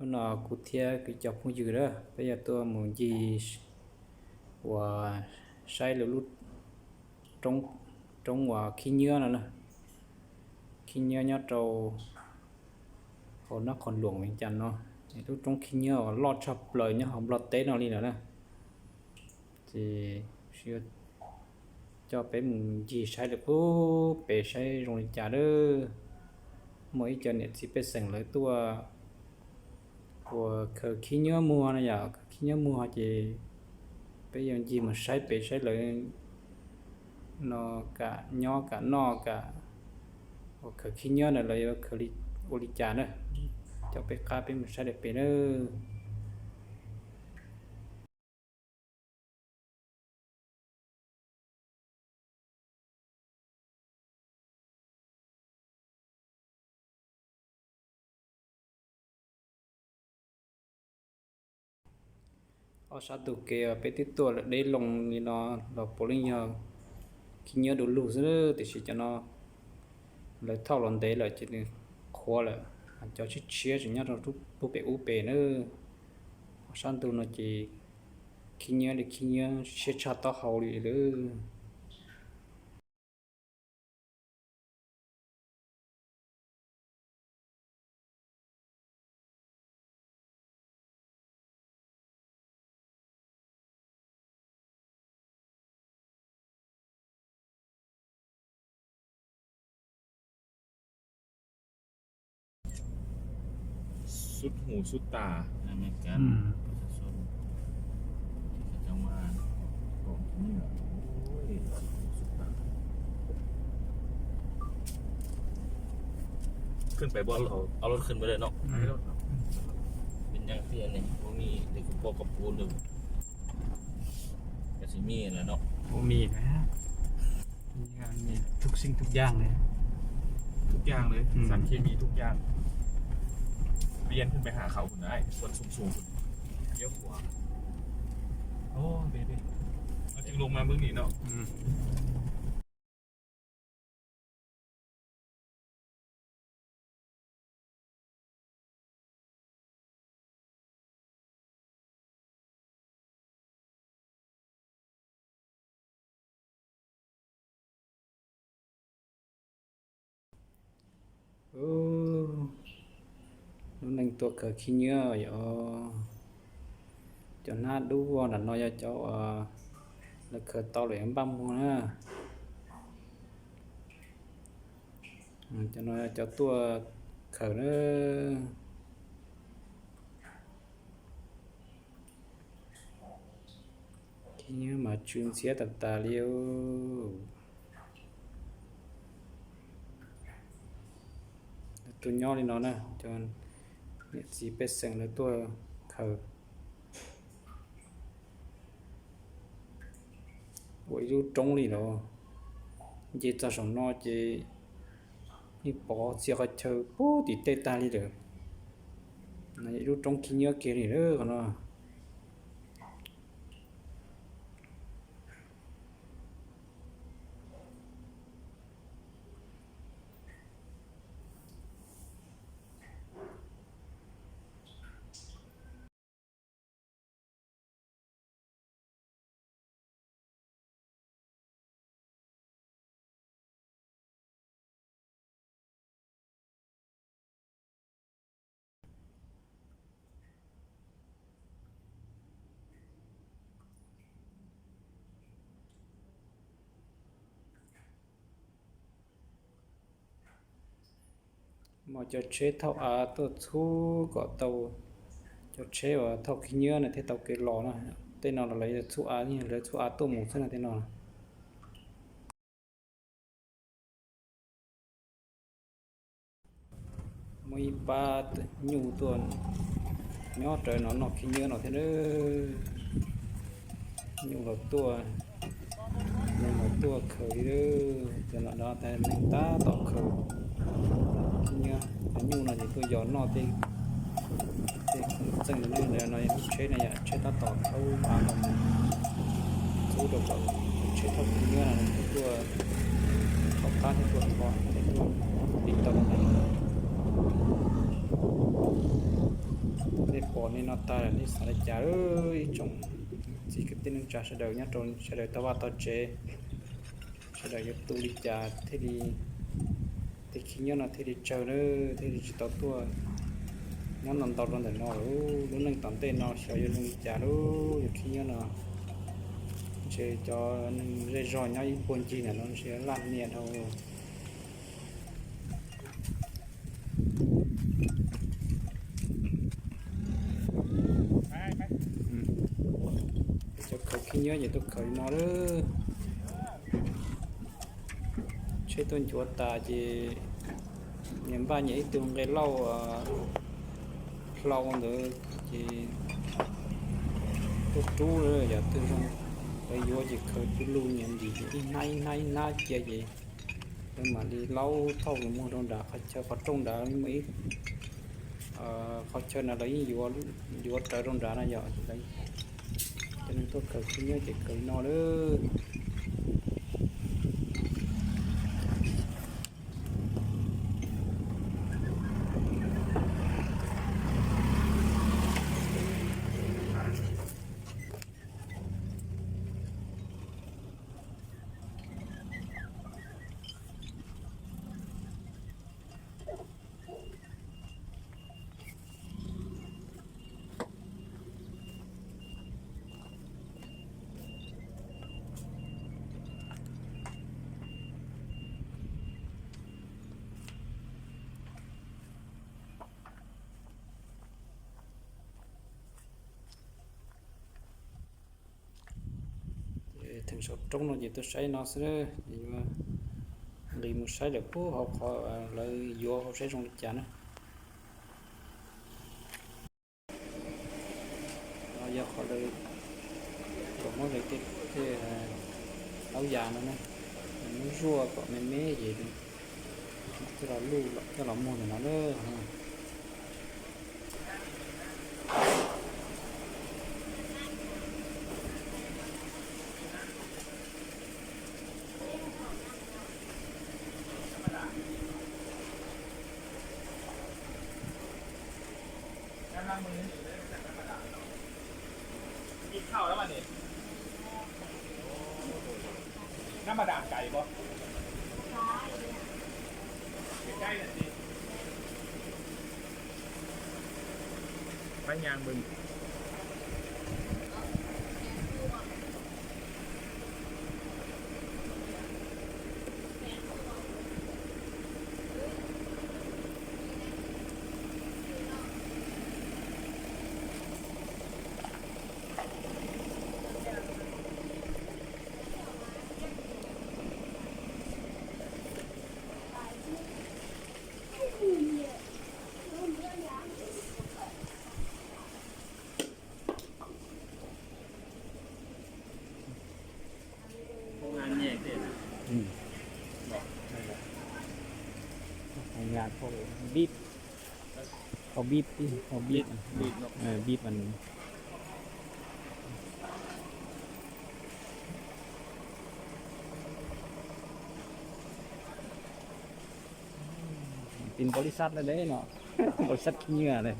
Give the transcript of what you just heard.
Hnub no kuv thiab kuv cov phooj ywg a, peb yuav tuaj mus ncig uas saib lawv lub roob uas khib nyiab no na. Khib nyiab nyob rau hauv Nab Qhoos Luam Vees Cas no, lub roob khib nyiab uas loj tshaj plaws nyob hauv Nplog teb no li lawm na. Ces coj peb mus ncig saib lawm pub pem saib zoo li cas lawm. Muaj ib co niam txiv pej xeem lawv tuaj uas khaws khib nyiab muag no yom, khaws khib nyiab muag ces peb yuav ncig mus saib pem saib lawv no kam nyob kam noj kam uas khaws khib nyiab na lawv yuav khaws ua li cas na. Coj peb qab peb mus saib lawm pem na. Ob sab ntug kev peb twb tuaj lawm deb loo li no los puav leej yog khib nyiab du lug xwb, tiam sis cov no lawv thauj los ntev lawm ces nws qhuav lawm, cov tshiab tshiab tseem nyob rau pem ub pem na. Ob sab ntug no ces khib nyiab li khib nyiab siab tshaj taub hau li lawm. Sub hu sub tas.ขึ้นไปบ่ เอารถขึ้นไปเลยเนาะ เป็นยังเตี้ยนี่บ่มีเด็กกระโปรงกระปูนเลย ก็สิมีแหละเนาะ บ่มีนะ มีทุกสิ่งทุกอย่างเลย ทุกอย่างเลย อืม สารเคมีทุกอย่าง เรียนขึ้นไปหาเขาคุณได้ บนสูงๆ คุณเลี้ยวขวา โอ้เบเบเราจึงลงมาเมืองนี้เนาะ อืม Lub neej tuaj khaws khib nyiab yog cov hnab dub nram no yog cov uas lawv khaws tau lawm npaj muag na. Cov no yog cov tuaj khaws na. Khib nyiab mas tsw ntxhiab tas tas li. Tuaj nyob li no na, cov niam txiv pej xeem lawv tuaj khaws ua ib lub roob li los. Nce txog saum no ces yeej pom txhia qhov chaw puag tim tej tag li lawm. Ib lub roob khib nyiab kiag li lawm qhov no. Muaj cov tsheb thauj av tuaj txhub kom tau, cov tsheb uas thauj khib nyiab na thiaj tau kev los na. Tej no los lawv txhub av, lawv txhub av tuaj mus xwb na tej no. Muaj ib pab nyuj tuaj nyob rawv no noj khib nyiab no thiab. Nyuj los tuaj, nyuj los tuaj khaws li. Cov no no tas neeg tab tom khaws khib nyiab. Cov nyuj no ces tuaj yos noj tej, tej khoom txeej no. Lub tsheb no yog tsheb tab tom thauj av los mus, txhub rau kom tsheb thauj khib nyiab no tuaj, thauj qab thiab tuaj thov thiab tuaj tiv tau li no. Pom li no tag nej xav li cas, ib tsoom txiv kwv tij neej tsa sawv daws nyob rau sawv daws tau vaj tau tsev, sawv daws yuav tu li cas thiaj li, tej khib nyob no thiaj li tsawg, thiaj li tsis tau tuaj nyob ntau ntau rau ntawm no lawm. Lub neej tom ntej no xyov yuav zoo li cas lub, yus khib nyob no ntshe cov neeg zej zog nyob ib puag ncig ntawm no ntshe laj niam dhau. Cov khaws khib nyob ces tuaj khaws li no lawm. Tsheb tuaj ncuav tas ces nyias npaj nyias ib tug nqe lauj hlau ntawd ces tuaj rub, yam twg zoo lawv yuav ces khaws pw lug nyias ntim ces ib hnab ib hnab ib hnab cia ces lawv mam li laub thauj mus rau nram qhov chaw qhov rooj nrad. Muaj ib qhov chaw no lawv yeej yuav rawv rau nrad no yom. Cov neeg tuaj khaws khib nyob ces khaws li no lawm. Theem saum roob no ces tuaj saib no xwb, nqis mus saib lawm puag hauv qhov lawv yuav hauv saib zoo li cas na. No yog qhov lawv kom muab lawv tej taub yas no na, muab zuaj kom me me ces coj los luj coj los muag ntawm no na. Phau nga, phau bib, phau bib, phau bib, bib mas. Pin npaum li xab no, npaum li xab khib nyiab li.